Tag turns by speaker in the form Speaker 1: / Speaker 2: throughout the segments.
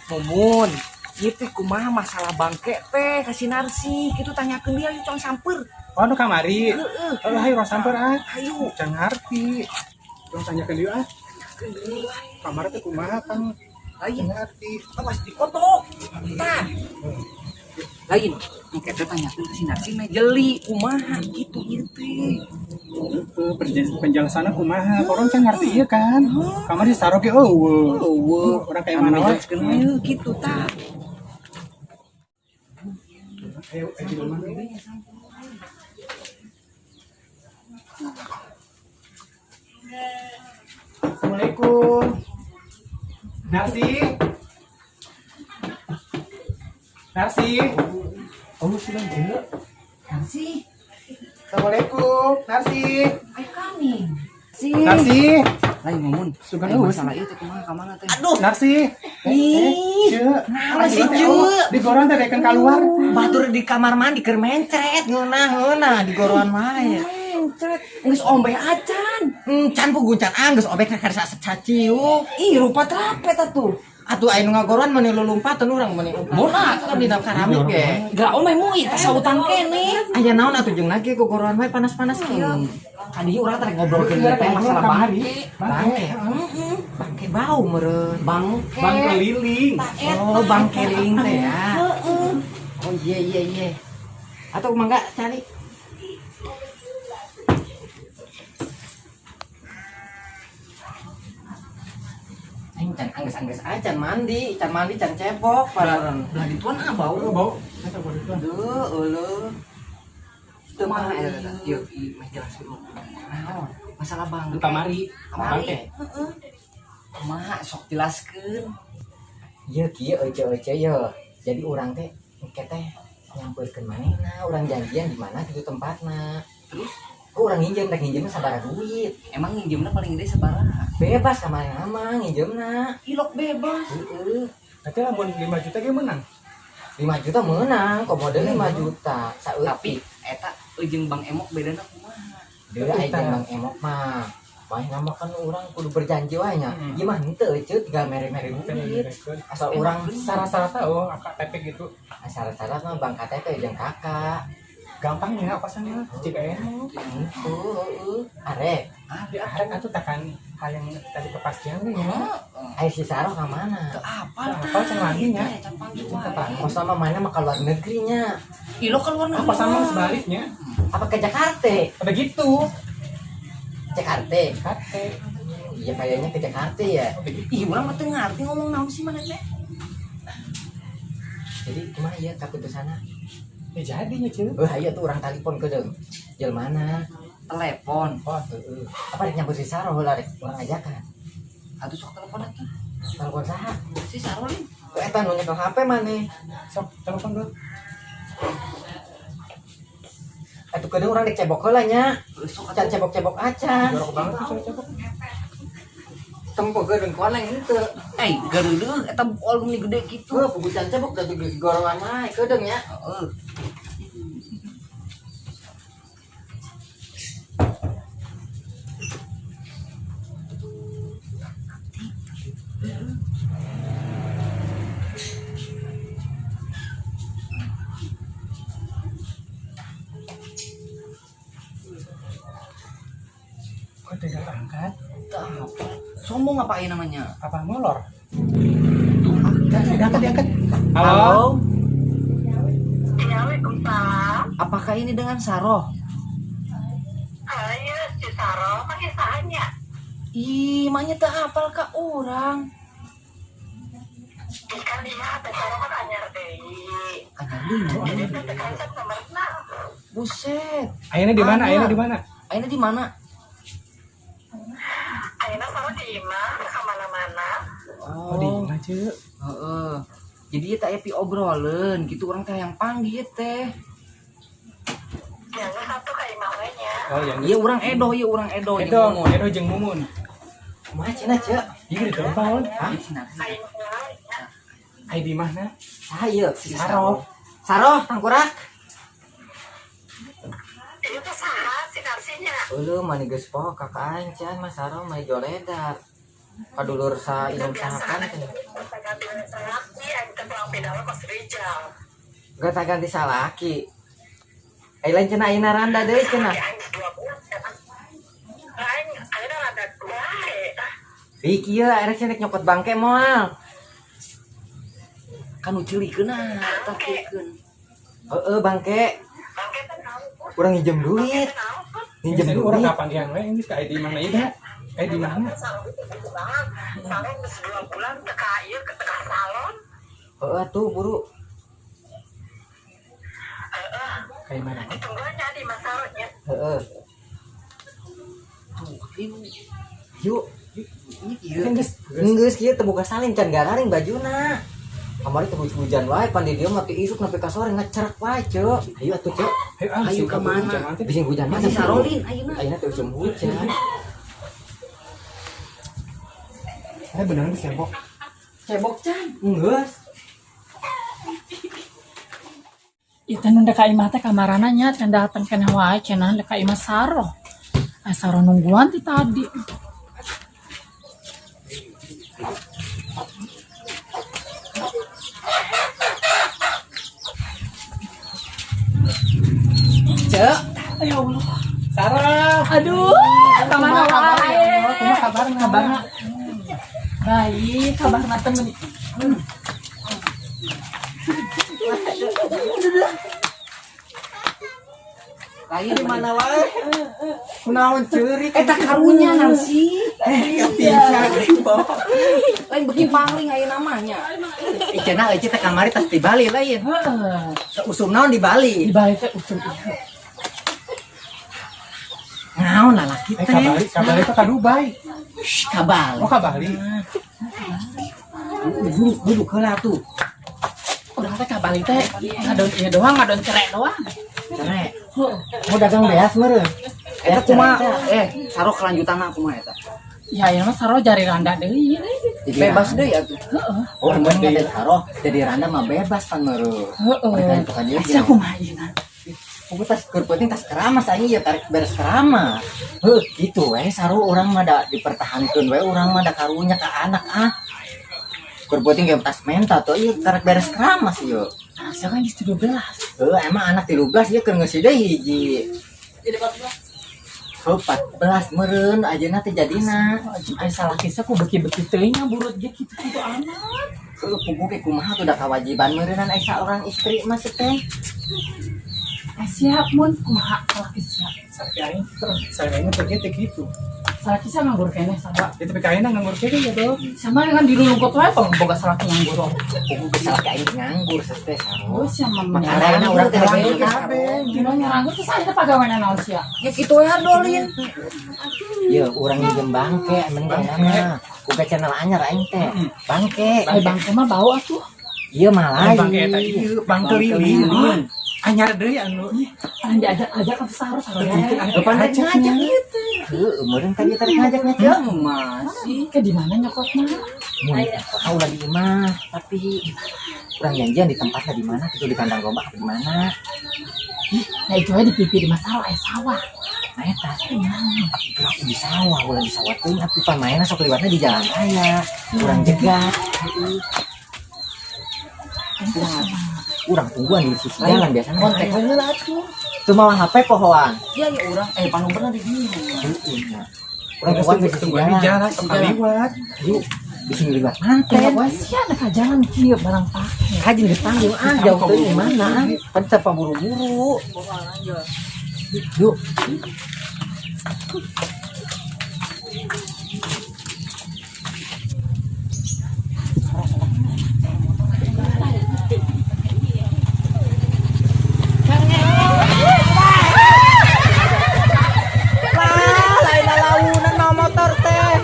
Speaker 1: Mumun, ieu teh kumaha masalah bangke teh ka si Narsi, kitu tanyakeun dia yuk cong samper.
Speaker 2: Oh, nu kamari.
Speaker 1: Heeh.
Speaker 2: Oh, hayu urang samper ah.
Speaker 1: Hayu.
Speaker 2: Can ngarti. Urang tanyakeun deui ah.
Speaker 1: Tanyakeun deui wae.
Speaker 2: Kamari teh kumaha kan?
Speaker 1: Lain,
Speaker 2: Can ngarti.
Speaker 1: awas dikotok. Tah. Lain, engke teh tanyakeun ka si Narsi meh jeli kumaha kitu ieu teh.
Speaker 2: Heueuh, penjelasanna kumaha? Urang can ngarti ieu kan. Kamari si Saro ge eueuh.
Speaker 1: Eueuh,
Speaker 2: Urang kayak mana wae.
Speaker 1: Jelaskeun we kitu tah.
Speaker 2: Ayo, ayo di rumah. Assalamualaikum. Narsi. Narsi. Oh, sudah jauh.
Speaker 1: Narsi,
Speaker 2: Assalamualaikum, Narsi.
Speaker 1: ayo kami. Si.
Speaker 2: Narsi.
Speaker 1: Lain Mumun,
Speaker 2: Sugan
Speaker 1: lain
Speaker 2: eueuh.
Speaker 1: masalah ieu teh kumaha ka mana teh?
Speaker 3: Aduh.
Speaker 2: Narsi.
Speaker 3: Ih,
Speaker 2: Ceu.
Speaker 3: naon sih, Ceu?
Speaker 2: Di goron teh dekeun keluar.
Speaker 3: Batur di kamar mandi keur mencret ngeunah-ngeunah di goroan wae.
Speaker 1: Mencret, geus ombeh acan.
Speaker 3: Can puguh can ah geus obek ka karsa saciuk.
Speaker 1: Ih, rupa trapet atuh.
Speaker 3: Atuh aya nu ngagoroan meuni lulumpatan urang meuni. Bona kan dina keramik ge.
Speaker 1: Geura omeh mui teh sautan kene.
Speaker 3: Aya naon atuh jeung lagi gogoroan wae panas-panas kieu.
Speaker 1: Kadi urang teh ngobrolkeun ieu teh masalah
Speaker 2: kamari.
Speaker 1: bangke.
Speaker 2: Bangke.
Speaker 3: Heeh. Bangke bau meureun.
Speaker 1: Bangke.
Speaker 2: Bangke liling.
Speaker 3: Oh, bangke liling teh ya.
Speaker 1: Heeh.
Speaker 3: Oh iya iya iya. Atau mangga cari. Aing can angges-angges aja can mandi, can mandi can cebok pararan.
Speaker 1: Belah dituan ah bau.
Speaker 2: Oh, bau. Eta bau dituan.
Speaker 3: Duh, euleuh.
Speaker 1: Teu mah eta teh. Ieu ieu meh jelaskeun. Naon? Masalah bangke.
Speaker 2: Kamari.
Speaker 1: Kamari.
Speaker 2: Bangke.
Speaker 1: Heeh. Kumaha sok jelaskeun.
Speaker 3: Ieu kieu ece-ece ye. Jadi urang teh engke teh nyampeurkeun manehna, urang janjian di mana gitu tempatna.
Speaker 1: Terus
Speaker 3: Ku urang nginjem rek nginjemna sabaraha duit.
Speaker 1: emang nginjemna paling gede sabaraha?
Speaker 3: Bebas ka manehna mah nginjemna.
Speaker 1: Ilok bebas.
Speaker 3: Heeh.
Speaker 2: Berarti lamun 5 juta ge menang.
Speaker 3: 5 juta menang, komodo 5 juta. Saeutik.
Speaker 1: Tapi eta jeung Bang Emok bedana kumaha?
Speaker 3: Deui aya jeung Bang Emok mah. Manehna mah kan urang kudu berjanji wae nya.
Speaker 2: Hmm.
Speaker 3: Ieu mah henteu ceu tinggal mere-mere duit. Asal urang
Speaker 2: Syarat-syaratnya oh, KTP gitu.
Speaker 3: syarat-syarat mah Bang KTP jeung kakak.
Speaker 2: Gampangnya apa sana? Jika emang.
Speaker 3: Henteu heueuh. Arek,
Speaker 2: Di arek atuh takkan hal yang tadi kepastian nih ya.
Speaker 3: aya si Saroh ka mana?
Speaker 1: Teu apal
Speaker 2: Teu apal, can wangi nya.
Speaker 1: Can panggil
Speaker 2: Can
Speaker 1: wae.
Speaker 2: panggil.
Speaker 3: Kos sama mana mah ka luar negeri nya.
Speaker 1: Ilok ka luar negeri.
Speaker 2: Apa sama sebaliknya?
Speaker 3: Apa ke Jakarta?
Speaker 2: Begitu.
Speaker 3: Jakarta.
Speaker 2: KT.
Speaker 3: Iya kayaknya ke Jakarta ya.
Speaker 2: Begitu.
Speaker 1: Ih, urang mah teu ngarti ngomong naon sih maneh teh.
Speaker 3: Jadi kumaha ya kaputusanna?
Speaker 2: Ya jadinya cuy.
Speaker 3: Heuh hayu tuh urang telepon ke deung. Jelmana?
Speaker 1: Telepon.
Speaker 3: Oh, heeh. Apa rek nyambut si Saroh heula rek urang ajakan.
Speaker 1: Atuh sok telepon atuh.
Speaker 3: Telepon saha?
Speaker 1: Si Sarolin.
Speaker 3: Eta nu nyekel HP maneh.
Speaker 2: Sok telepon dulu.
Speaker 3: Atuh kedeung urang rek cebok heula nya.
Speaker 1: Sok
Speaker 3: Can
Speaker 1: atuh.
Speaker 3: cebok-cebok acan.
Speaker 2: Jorok banget tuh cewek-cewek.
Speaker 3: Tempo kedeung koneng henteu.
Speaker 1: Eh, gareudeuh eta bol geuning gede kitu.
Speaker 3: Heuh, puguh can cebok da gorongan wae kedeung nya.
Speaker 1: Heeh.
Speaker 2: Kok tidak angkat?
Speaker 1: Teu apa. Sombong apa ieu namanya?
Speaker 2: Apa molor?
Speaker 1: Tuh,
Speaker 2: Diangkat, diangkat. Halo.
Speaker 4: Waalaikumsalam.
Speaker 1: Apakah ini dengan Saroh?
Speaker 4: Ayo, si Saro, panggil sahanya.
Speaker 1: Ih, manya teu apal ka urang.
Speaker 4: Ikan dia, teh Saro kan anyar deui.
Speaker 1: Anyar deui nya.
Speaker 4: Jadi teh teh kancet nomorna.
Speaker 1: Buset.
Speaker 2: Ayeuna di mana?
Speaker 1: Anyar.
Speaker 2: Ayeuna di mana?
Speaker 1: Ayeuna di mana?
Speaker 4: Ayeuna Saro di imah, ka mana-mana.
Speaker 2: Oh, di mana, Ceu?
Speaker 1: Heeh. Jadi ieu teh aya piobroleun gitu urang teh yang panggil teh.
Speaker 4: Yang satu ka imah we nya.
Speaker 2: Oh, yang
Speaker 1: Ieu urang edo, ieu urang edo jeung
Speaker 2: Edo,
Speaker 1: Mumun.
Speaker 2: Edo jeung Mumun.
Speaker 3: Kumaha cenah ceu?
Speaker 2: Ieu di telepon.
Speaker 3: Hah?
Speaker 1: Ieu si Narsi.
Speaker 4: Ka imah we nya.
Speaker 2: Ai di mana?
Speaker 3: Saha ieu?
Speaker 1: Si
Speaker 2: Saro.
Speaker 3: Saroh tangkurak.
Speaker 4: Ieu teh saha si Narsinya?
Speaker 3: Euleuh mani geus poho ka kaancan mah Saroh mah joledar. Kadulur sa indung saha kan teh.
Speaker 4: Ganti
Speaker 3: Gonta-ganti salaki. Ai lain cenah ayeuna randa deui cenah.
Speaker 4: Aing geus 2 bulan cenah. Aing ayeuna randa wae.
Speaker 3: Ih kieu arek cenah nyokot bangke moal.
Speaker 1: Kan nu ceulikeun ah, tah ceulikeun.
Speaker 3: Heeh bangke.
Speaker 4: Bangke teh naon pun?
Speaker 3: Urang nginjem duit.
Speaker 4: Naon pun?
Speaker 3: Nginjem
Speaker 2: Jadi urang
Speaker 3: duit.
Speaker 2: kapan we geus ka di mana ida? Di mana?
Speaker 4: Salon itu banget. Salon geus 2 bulan teu ka ieu teu ka salon.
Speaker 3: Heeh tuh buru.
Speaker 2: Kayak mana?
Speaker 4: Ditungguan nya di Mas Saronya.
Speaker 3: Heeh.
Speaker 1: Tuh, ayo.
Speaker 3: Yuk.
Speaker 1: Ini kieu.
Speaker 2: Kan geus
Speaker 3: Geus kieu teu boga salin can gararing bajuna. Kamari teu hujan wae pan di dieu mah ti isuk nepi ka sore ngecerak wae, Ceu. Ayo atuh, Ceu.
Speaker 2: Ayo, ah,
Speaker 1: Ayo
Speaker 2: sing
Speaker 1: ka mana?
Speaker 2: hujan teh.
Speaker 3: Bising hujan mah
Speaker 1: Masih sarolin ayeuna.
Speaker 3: Ayeuna teu usum hujan.
Speaker 2: Eh beneran geus cebok.
Speaker 1: Cebok can.
Speaker 3: Geus.
Speaker 5: Itu nu ka imah teh kamarana nya can dateng keneh wae cenah ka imah Saroh. Ah Saroh nungguan ti tadi.
Speaker 3: Ceu.
Speaker 5: Ya Allah.
Speaker 2: Sarah.
Speaker 5: Aduh, kamana wae?
Speaker 2: Kumaha kabarna?
Speaker 5: Kabarna baik, kabarna teh meuni.
Speaker 1: Lain
Speaker 3: Di mana wae? Kunaon ceurik?
Speaker 1: Eta karunya Narsi. Lain beuki pangling ayeuna mah nya.
Speaker 3: Ih cenah euy teh kamari tas di Bali lain.
Speaker 5: Heeh.
Speaker 3: Usum naon di Bali?
Speaker 5: Di Bali teh usum ieu.
Speaker 3: Naon lalaki
Speaker 2: Eh
Speaker 3: teh?
Speaker 2: ka Bali, ka Bali ka Dubai.
Speaker 3: Shh, ka Bali.
Speaker 2: Oh ka Bali.
Speaker 3: Duduk, duduk heula tuh.
Speaker 5: Urang teh ka Bali teh ngadon ieu doang, ngadon cerek doang.
Speaker 3: Cerek.
Speaker 5: Heeh.
Speaker 3: Mau dagang beas meureun.
Speaker 1: Eta kumaha? Saroh kelanjutanna kumaha eta?
Speaker 5: Ya ieu mah Saroh jari randa deui.
Speaker 1: Bebas deui atuh.
Speaker 5: Heeh.
Speaker 3: Oh, mun ada saroh jadi randa mah bebas pan meureun.
Speaker 5: Heeh.
Speaker 3: Asa
Speaker 5: Asa kumaha ieu?
Speaker 3: Aku tas keur penting tas keramas aing ieu tarik beres keramas. Heuh, kitu we saru urang mah da dipertahankeun we urang mah da karunya ka anak ah. Keur penting ge tas menta tuh ieu tarik beres keramas ieu.
Speaker 5: Asa kan geus 13.
Speaker 3: Heuh, emang anak 13 ieu keur ngeusi deui hiji.
Speaker 5: Jadi 14.
Speaker 3: Heuh, 14 meureun ajeuna teh jadina.
Speaker 5: Ai salah kisah ku beki-beki teuing burut ge kitu-kitu amat.
Speaker 3: Heuh, puguh ge kumaha tuh da kawajiban meureunnan ai saurang istri mah teh.
Speaker 5: Ai siap mun kumaha salah kisah.
Speaker 2: Sampai aing saya aing teh teh kitu.
Speaker 5: Salah kisah nganggur keneh sarua.
Speaker 2: Ya tapi kayaknya nganggur kene ya tuh.
Speaker 5: Sama dengan di lulungkot wae tong boga salah nganggur.
Speaker 3: Puguh ge salah aing nganggur teh saru.
Speaker 5: Oh sia mah
Speaker 3: Makarana urang teh nganggur kabeh.
Speaker 5: Dino nyeranggur terus akhirnya pagawean naon sia.
Speaker 1: Ya kitu we dolin.
Speaker 3: Ye, urang nginjem bangke mending mah. Kuga channel anyar aing teh. Bangke.
Speaker 5: Ai bangke mah bau atuh.
Speaker 3: Ieu mah lain.
Speaker 2: Bangke eta ieu, bangke lilin. Anyar deui anu.
Speaker 5: Paling diajak-ajak atuh Saroh Saroh.
Speaker 3: Depan rek ngajak gitu. Heuh, meureun tadi tarik ngajaknya ceu.
Speaker 1: Masih.
Speaker 5: Ke di mana nyokotna?
Speaker 3: Mun kau lagi imah, tapi urang janjian di tempatnya di mana gitu di kandang domba apa di mana.
Speaker 5: Nah itu aja di pipi di masalah aya sawah.
Speaker 3: Nah eta gerak di sawah, ulah di sawah teuing atuh pamaena sok liwatna di jalan raya. Urang jegat. Urang tungguan di sisi jalan biasanya.
Speaker 1: Kontak we heula atuh.
Speaker 3: Teu mawa HP pohoan.
Speaker 1: Ya ya urang panomborna di dieu.
Speaker 3: Heueuh nya. Urang tungguan di sisi
Speaker 2: Tungguan di
Speaker 3: jalan.
Speaker 2: jalan sok kaliwat.
Speaker 3: Yuk, bisa ngeliwat manten.
Speaker 5: Wah sia ka jalan kieu barang pake.
Speaker 3: Kajin geus tanggung ah jauh teuing di mana? Pan teu paburu-buru. Yuk. Lah, lain launan mau motor teh.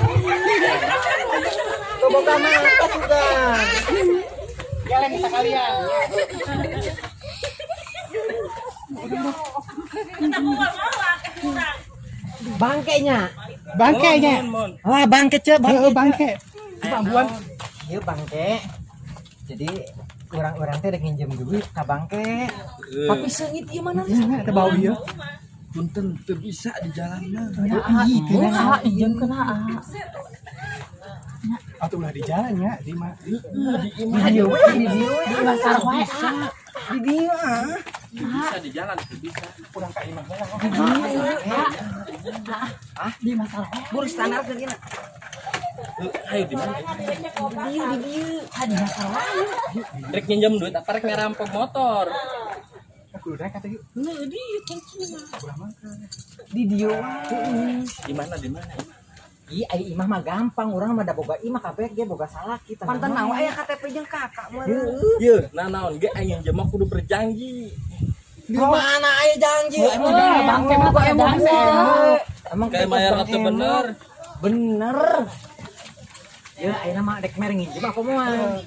Speaker 3: Boga mata juga.
Speaker 2: Jalan sekalian.
Speaker 3: Bangkenya.
Speaker 2: Bangkenya.
Speaker 3: Wah, bangke ceu, bangke.
Speaker 2: Heeh, bangke. Ambuan.
Speaker 3: Iya bangke. Jadi orang-orang teh rek nginjem duit ka bangke.
Speaker 1: Tapi seungit ieu mana?
Speaker 2: Iya, eta bau ieu.
Speaker 6: Punten teu bisa di jalan mah.
Speaker 5: Nah, injem kena ah.
Speaker 2: Atuh ulah di jalan ya, di mah.
Speaker 3: Di dieu we, di dieu we.
Speaker 5: Di pasar wae ah.
Speaker 1: Di dieu ah.
Speaker 6: Bisa di jalan teu bisa.
Speaker 2: Urang ka imah lah.
Speaker 5: Di masalah.
Speaker 1: Buru standar ke gina.
Speaker 6: Ayo di mana?
Speaker 1: Di dieu di dieu.
Speaker 5: Ah, di masalah.
Speaker 6: Rek nginjem duit apa rek ngerampok motor?
Speaker 2: Aku udah kata yuk.
Speaker 6: Heuh, di kuncina.
Speaker 2: Ulah mangka.
Speaker 1: Di dieu wae.
Speaker 6: Di mana di mana?
Speaker 3: Ih, ai imah mah gampang, urang mah da boga imah kabeh ge boga salaki.
Speaker 1: Panten naon aya KTP jeung kakak meureun.
Speaker 6: Yeuh, nah naon ge aing nginjem mah kudu berjanji.
Speaker 3: Di mana aya janji? Emang
Speaker 5: Bangke mah kok emang
Speaker 3: Emang
Speaker 6: Kayak bayar atau bener?
Speaker 3: Bener. Ya ayeuna mah dek mere nginjem aku moal.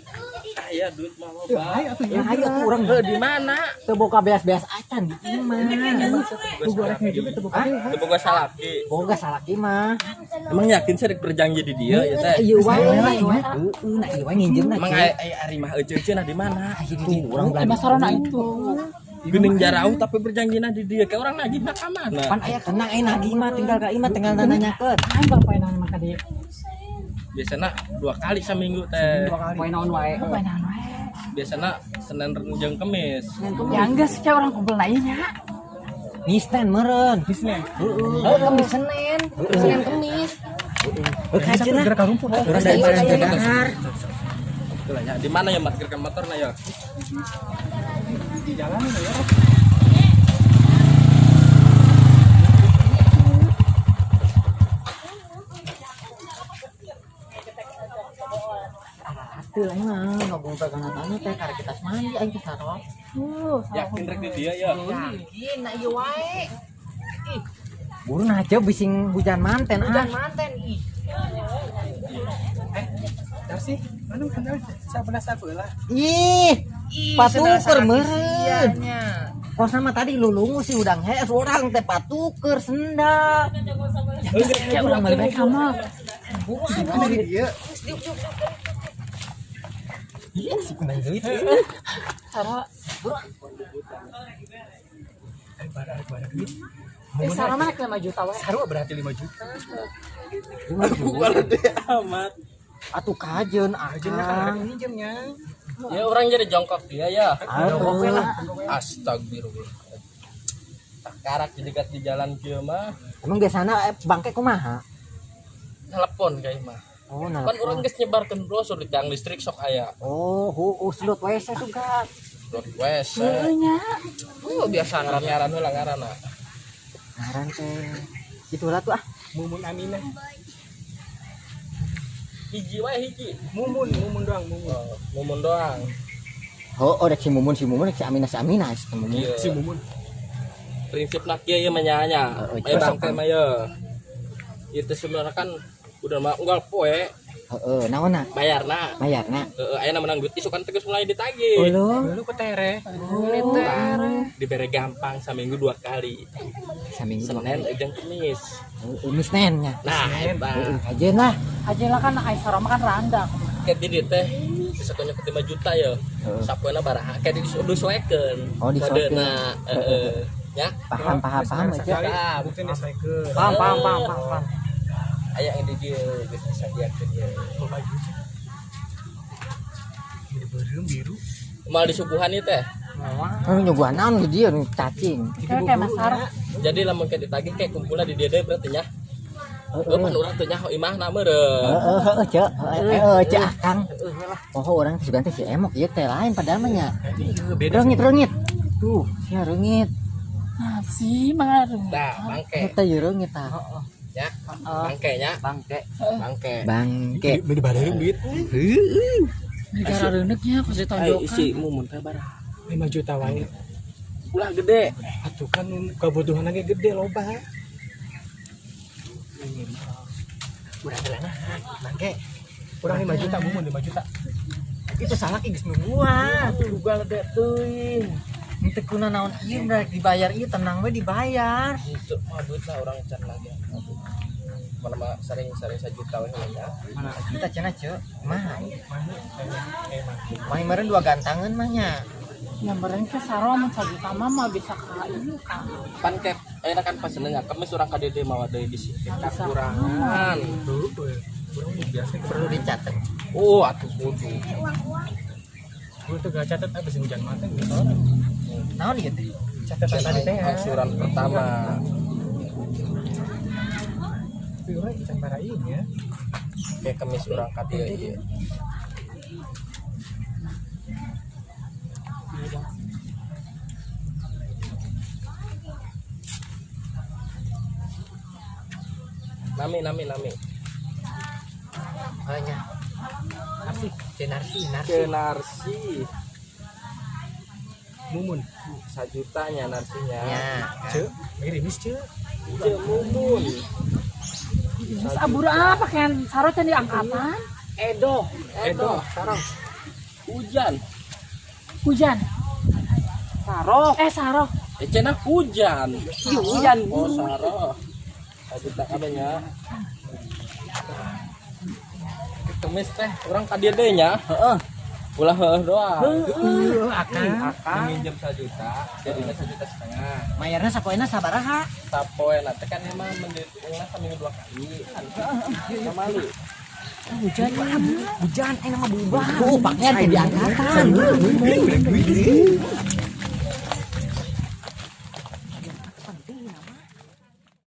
Speaker 6: Aya duit mah loba.
Speaker 2: Ayo atuh
Speaker 3: Ya ayo atuh urang
Speaker 6: Heuh, di mana?
Speaker 3: teu boga beas-beas acan di imah.
Speaker 2: Gua rek nginjem teu boga.
Speaker 6: Teu boga salaki.
Speaker 3: Boga salaki mah.
Speaker 6: Emang yakin sih rek berjanji di dia ya teh?
Speaker 3: Ieu wae. Heeh, nah ieu wae nginjem
Speaker 6: Emang
Speaker 3: na.
Speaker 6: ai ai ari mah euceun di mana?
Speaker 3: Tuh urang
Speaker 5: Di masalah na itu.
Speaker 6: Geuning jarauh tapi berjanjina di dia kayak orang nagih mah ka mana?
Speaker 3: Pan aya tenang ai nagih mah tinggal ka imah tinggal nanyakeun.
Speaker 5: Ah, bapak naon mah ka dieu.
Speaker 6: Biasana 2 kali seminggu teh.
Speaker 1: Poe naon wae.
Speaker 5: Bapak naon wae.
Speaker 6: Biasana Senin jeung Kemis.
Speaker 5: Ya geus sia urang kumpul na ieu nya.
Speaker 3: Nisnen meureun.
Speaker 2: Nisnen.
Speaker 3: Heeh, kemis Senin.
Speaker 1: Senin Kemis.
Speaker 3: Heuh kajeun
Speaker 2: Gerak karumput.
Speaker 3: Urang daripada teu dahar.
Speaker 6: Itulah ya. Di mana ya parkirkan motor na ya?
Speaker 2: Di jalan ya.
Speaker 3: Atuh aing mah ngobrol kana tanah teh karek kita mandi aing teh saro.
Speaker 6: Yakin rek di dia ya.
Speaker 1: Yakin na ieu wae.
Speaker 3: Buru nah aja bising hujan manten ah.
Speaker 1: Hujan manten ih.
Speaker 2: Darsi, anu kenal sabelah sabelah.
Speaker 3: Ih,
Speaker 1: Ih,
Speaker 3: patuker
Speaker 1: sendal
Speaker 3: meureun.
Speaker 1: sia-nya.
Speaker 3: Kos sama tadi lulungu sih udang hees urang teh patuker sendal.
Speaker 5: Ya urang mah bae kamar.
Speaker 2: Mana di dieu?
Speaker 3: Iya, si kunang duit.
Speaker 5: Saro
Speaker 2: Bara duit.
Speaker 5: saro mah 5 juta wae.
Speaker 2: Sarua berarti 5 juta.
Speaker 6: Bukan gede amat.
Speaker 3: Atuh kajeun
Speaker 2: Kajeunna kan rek
Speaker 3: akang.
Speaker 2: nginjemnya.
Speaker 6: Ya orang jadi jongkok dia ya.
Speaker 3: Atuh.
Speaker 6: Astagfirullah. Takarak jadi gat di jalan kieu mah.
Speaker 3: Emang biasana bangke kumaha?
Speaker 6: Telepon ka mah.
Speaker 3: Oh, nah.
Speaker 6: Kan urang geus nyebarkeun brosur di tiang listrik sok aya.
Speaker 3: Oh, heueuh sedot WC suka.
Speaker 6: Sedot WC.
Speaker 5: Heueuh nya.
Speaker 6: Biasa ngaran-ngaran heula ngaranna.
Speaker 3: Ngaran teh. Itulah tuh ah.
Speaker 2: Mumun Aminah.
Speaker 6: Hiji wae hiji.
Speaker 2: Mumun, mumun doang, mumun.
Speaker 6: Oh, mumun doang.
Speaker 3: Oh, oh, rek si Mumun, si Mumun, rek si Aminah, si Aminah, si Mumun.
Speaker 6: Iya.
Speaker 2: Si Mumun.
Speaker 6: Prinsip nak kieu ieu mah nya.
Speaker 3: Heeh,
Speaker 6: Aya bangke mah ye. Ieu teh sebenarnya kan udah mah unggal poe
Speaker 3: Heeh, naonna?
Speaker 6: bayarna.
Speaker 3: Bayarna.
Speaker 6: Heeh, aya menang duit isukan tegas mulai ditagih.
Speaker 3: Ulung
Speaker 2: Lu ke tere.
Speaker 6: Dibere gampang saminggu 2 kali.
Speaker 3: saminggu dua
Speaker 6: Senin
Speaker 3: kali.
Speaker 6: jeung Kemis.
Speaker 3: Heeh, Misnen nya.
Speaker 6: Nah, eta.
Speaker 3: Heeh, kajeun lah.
Speaker 5: Aja lah kan ai saro mah kan randa.
Speaker 6: Kayak di dieu teh satunya ke 5 juta ya. Sapoena baraha kayak disesuaikan.
Speaker 3: Oh, disesuaikan.
Speaker 6: Kodena, heeh. Ya,
Speaker 3: Paham, paham, paham aja.
Speaker 2: Bukti disesuaikan.
Speaker 1: Paham paham paham paham. paham.
Speaker 6: Aya yang di dieu geus disadiakeun ye.
Speaker 2: Ini beureum biru.
Speaker 6: Mal disuguhan ieu teh.
Speaker 3: Heuh, nyuguhan naon di dieu nu cacing.
Speaker 5: Kayak kayak masaro.
Speaker 6: Jadi lamun kayak ditagih kayak kumpulna di dieu deui berarti nya.
Speaker 3: Heeh.
Speaker 6: Heuh, pan urang teu nyaho imahna meureun.
Speaker 3: Heeh, heeh, cek. Heeh, cek akang. Oh, urang teh sugan teh si emok ieu teh lain padahal mah nya.
Speaker 2: Beda.
Speaker 3: Reungit, reungit. Tuh, sia reungit.
Speaker 5: Nah, sih mangaruh.
Speaker 6: Nah, bangke
Speaker 3: Eta ieu reungit tah.
Speaker 6: nya. Bangke nya.
Speaker 1: Bangke.
Speaker 6: Bangke.
Speaker 3: Bangke.
Speaker 2: Beda beureum duit.
Speaker 5: Negara reuneuknya kos
Speaker 6: Ai
Speaker 5: ditonjokkan.
Speaker 6: si mumun teh baraha.
Speaker 2: 5 juta wae.
Speaker 6: Ulah gede.
Speaker 2: Atuh kan kebutuhan lagi gede loba.
Speaker 3: Urang heula nah, bangke.
Speaker 2: Kurang 5 juta mumun 5 juta.
Speaker 3: Itu salah ki geus nungguan.
Speaker 6: Juga gede teuing.
Speaker 3: Henteu kuna naon ieu rek dibayar ieu tenang we dibayar.
Speaker 6: Untuk mah duit lah orang can lagi. Mana mah sering-sering sajuta we heula nya.
Speaker 3: Mana juta cenah ceu. Mah.
Speaker 2: Mana? Emang.
Speaker 3: Mah meureun dua gantangan mah nya.
Speaker 5: Yang meureun ke saro mun sajuta mah mah bisa ka ieu ka.
Speaker 6: Pan kep ayeuna kan pas seneng kemis urang ka dieu mawa deui di sini kekurangan.
Speaker 2: Tuh, urang biasa
Speaker 3: Perlu dicatat.
Speaker 6: Oh, atuh kudu.
Speaker 2: Itu gak catat abis hujan mata gitu.
Speaker 3: Naon ieu teh?
Speaker 2: Catatan tadi teh. Ya.
Speaker 6: Angsuran pertama.
Speaker 2: Tapi urang can para ieu nya.
Speaker 6: Kayak kemis urang ka dieu ieu. Nami nami nami.
Speaker 3: Oh nya.
Speaker 2: Narsi,
Speaker 3: Ceu Narsi, Narsi.
Speaker 6: Ke Narsi
Speaker 2: Mumun.
Speaker 6: sajutanya narsinya.
Speaker 3: Nya.
Speaker 2: Ceu, gerimis ceu.
Speaker 6: Ce Mumun.
Speaker 5: Terus abur ah pakaian Saro can diangkatan.
Speaker 1: Edo,
Speaker 6: Edo,
Speaker 1: Saro.
Speaker 6: Hujan.
Speaker 5: Hujan.
Speaker 1: Saro.
Speaker 5: Eh Saro.
Speaker 6: Eh cenah hujan.
Speaker 1: Ih, hujan.
Speaker 6: Oh Saro. Sajuta kabehnya. Kemis teh urang ka dieu deui nya. Heeh. Ulah heueuh doang.
Speaker 2: Heueuh, akang.
Speaker 6: Minjem 1 juta, jadinya 1,5 juta.
Speaker 3: Mayarna sapoena sabaraha?
Speaker 6: Sapoe teh kan emang menditungna saminggu dua kali. Kamali.
Speaker 1: Hujan, hujan, eh nama bubar.
Speaker 3: Oh, pakaian teh diangkatan.